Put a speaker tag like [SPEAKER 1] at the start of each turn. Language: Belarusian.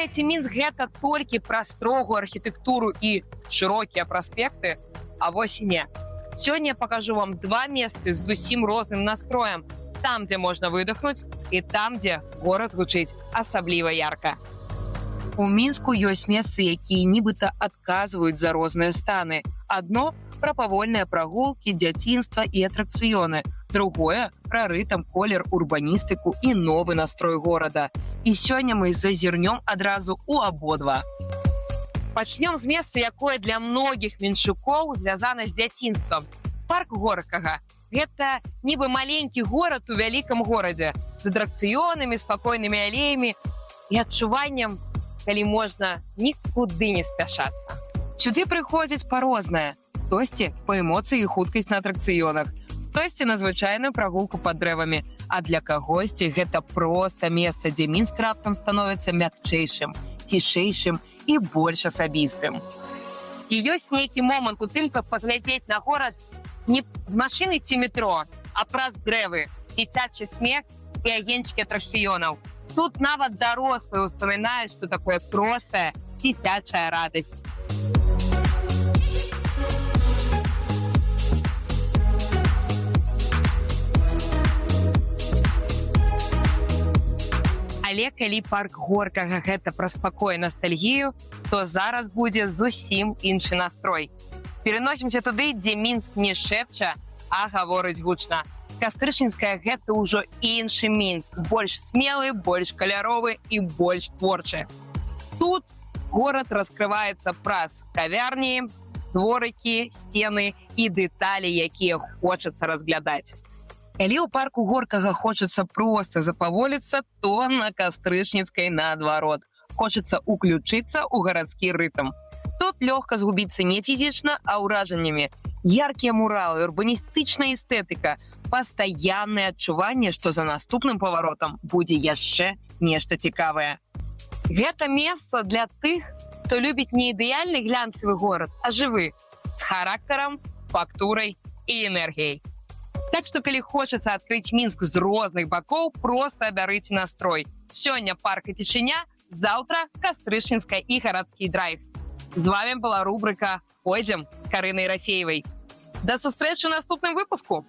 [SPEAKER 1] Думаеце, Мінск гэта толькі пра строгую архітэктуру і шырокія праспекты, а вось і не. Сёння я пакажу вам два месцы з зусім розным настроем. Там, дзе можна выдохнуць, і там, дзе горад гучыць асабліва ярка. У Мінску ёсць месцы, якія нібыта адказваюць за розныя станы. Адно пра павольныя прагулкі, дзяцінства і атракцыёны. Другое пра рытм, колер, урбаністыку і новы настрой горада. І сёння мы зазірнём адразу ў абодва. Пачнём з месца, якое для многіх мінчукоў звязана з дзяцінствам. Парк Горкага. Гэта нібы маленькі горад у вялікам горадзе з атракцыёнамі, спакойнымі алеямі і адчуваннем, калі можна нікуды не спяшацца. Сюды прыходзяць па-рознае. Хтосьці па эмоцыі і хуткасць на атракцыёнах, хтосьці на звычайную прагулку пад дрэвамі, а для кагосьці гэта проста месца, дзе Мінск раптам становіцца мякчэйшым, цішэйшым і больш асабістым. І ёсць нейкі момант у тым, каб паглядзець на горад не з машыны ці метро, а праз дрэвы, дзіцячы смех і агеньчыкі атракцыёнаў. Тут нават дарослыя ўспамінаюць, што такое простая дзіцячая радасць. Але калі парк Горкага гэта пра спакой і ностальгію, то зараз будзе зусім іншы настрой. Пераносімся туды, дзе Мінск не шэпча, а гаворыць гучна. Кастрычніцкая гэта ўжо іншы Мінск, больш смелы, больш каляровы і больш творчы. Тут горад раскрываецца праз кавярні, дворыкі, сцены і дэталі, якія хочацца разглядаць. Калі ў парку Горкага хочацца проста запаволіцца, то на Кастрычніцкай наадварот. Хочацца ўключыцца ў гарадскі рытм. Тут лёгка згубіцца не фізічна, а ўражаннямі. Яркія муралы, урбаністычная эстэтыка, пастаяннае адчуванне, што за наступным паваротам будзе яшчэ нешта цікавае. Гэта месца для тых, хто любіць не ідэальны глянцевы горад, а жывы, з характарам, фактурай і энергіяй. Так што калі хочацца адкрыць Мінск з розных бакоў, проста абярыце настрой. Сёння парк і цішыня, заўтра Кастрычніцкая і гарадскі драйв. З вами была рубрыка «Пойдзем» з Карынай Рафеевай. Да сустрэчы ў наступным выпуску.